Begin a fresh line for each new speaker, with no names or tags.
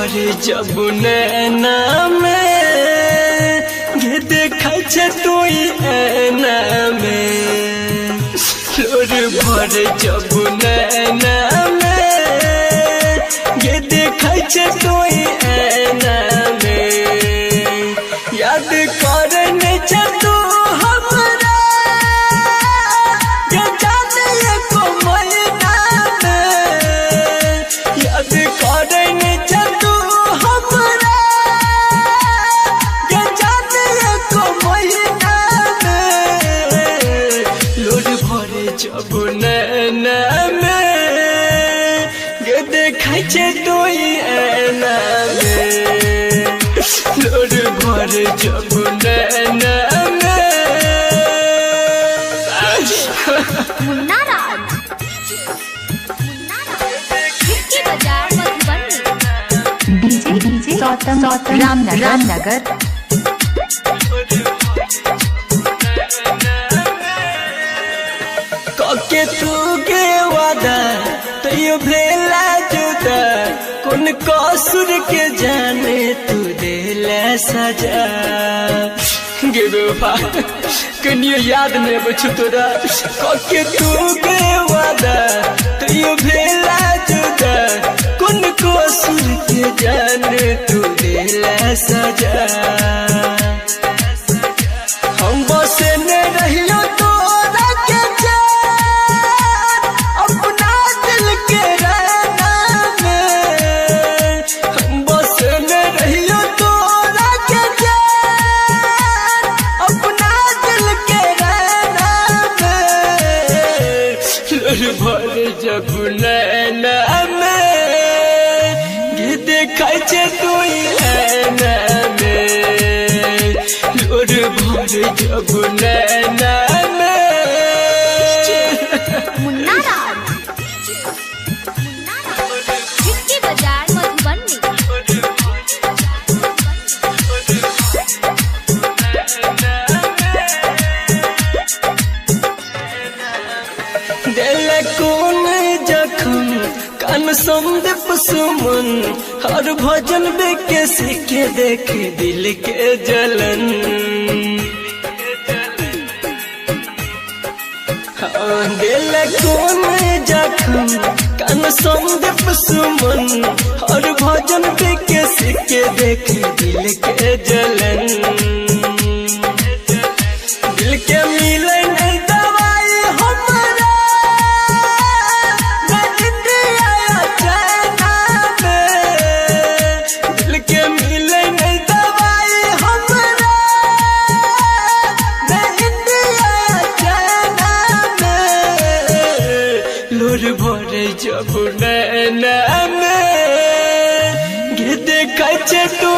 भर जब नैना में गे देखै छै तू ऐना में। लोर भर जब नैना में गे देखै छै तू ऐना में। याद करने छै तू हमरा गे जाने एको महीना में। याद करने छै तू हमरा गे जाने एको महीना में। लोर भर जब नैना में गे देखै छै तू ऐना में। लोर भर जब नैना में।
मुन्ना राज, खिड़की बाजार मधुबनी।
DJ DJ Gautam Gautam Ramnagar Ramnagar.
कके तू गे वादा तैयो भेला जुदा, कौन कसूर के जाने तू देला सजा। गे बेवफा कनियो याद नहीं आबै छौ तोरा। कके तू गे वादा तैयो भेला जुदा, कौन कसूर के जाने तू देला सजा। हम बसने रहियो तोरा के जान अपना दिल के रहना में। हम बसने रहियो तोरा के जान अपना दिल के रहना में। लोर भर जब नैना में गे देखै छै तू ऐना में। लोर भर जब नैना में।
मुन्ना राज, खिड़की बाजार मधुबनी।
दिल कौन जखम कान संदीप सुमन, हर भजन बेके सीखे देख दिल के जलन। हाँ, दिल कौन जखम कान संदीप सुमन, हर भजन बेके सीखे देख दिल के जलन। दिल के मिलन दवाई हमरा में। दिल के मिलन दवाई हमरा में। लोर भर जब नैना में गे देखै छै तू